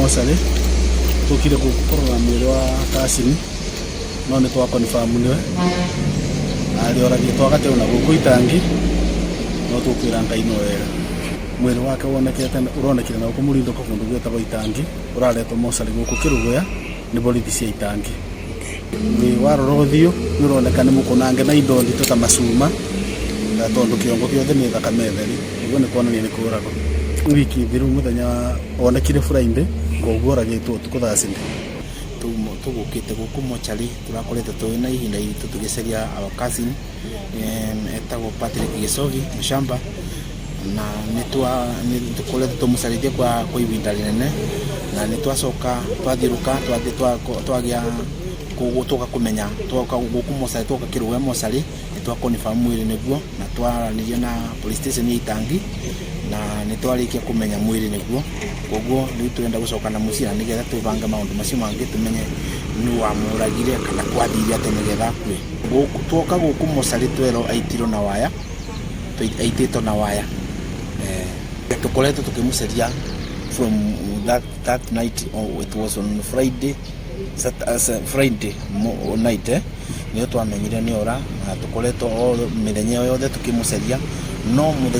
Mocarĩ, tũkire gũkũ kũrora mwĩrĩ wa cousin, no nĩ twa confirm nĩwe arĩoragĩtwo agateo na gũkũ itangi, no tũkwĩra Ngai no wega. Mwĩrĩ wake wonekete, ũronekire na gũkũ mũrindũko kũndũ gwĩtagwo Itangi, ũraretwo mocarĩ gũkũ Kĩrũgũya nĩ borithi cia Itangi. Wĩ warora ũthiũ nĩ ũroneka nĩ mũkũnange na indo nditũ ta macuma, na tondũ kĩongo gĩothe nĩ thakame theri, ũguo nĩ kuonania nĩ kũragwo. Wiki thiru mũthenya wonekire Friday, koguo oragĩtwo ũtukũ Thursday. Tũgũkĩte gũkũ mocarĩ, tũrakoretwo twĩ na ihinda iritũ tũgĩcaria our cousin, etagwo Patrick Gĩcogi Mũcamba, na nĩ tũkoretwo tũmũcarĩtie kwa ihinda rĩnene, na nĩ twacoka twathiũrũka, twathiĩ twagĩa twoka kũmenya, twoka gũkũ mocarĩ, twoka Kĩrũga mocarĩ, nĩ twa confirm mwĩrĩ nĩguo, na twaranĩria na police station ya Itangi, na nĩ twarĩkia kũmenya mwĩrĩ nĩguo. Koguo rĩu tũrenda gũcoka na mũciĩ na nĩgetha twĩbange maũndũ macio mangĩ, tũmenye nũ wamũragire kana gwathire atĩa nĩgetha akue. Twoka gũkũ mocarĩ twerwo aitirwo na waya, aitĩtwo na waya. Tũkoretwo tũkĩmũcaria from that night. Oh, it was on Friday, Friday night, nĩyo twamenyire nĩ ora, na tũkoretwo o mĩthenya yothe tũkĩmũcaria, no mũthenya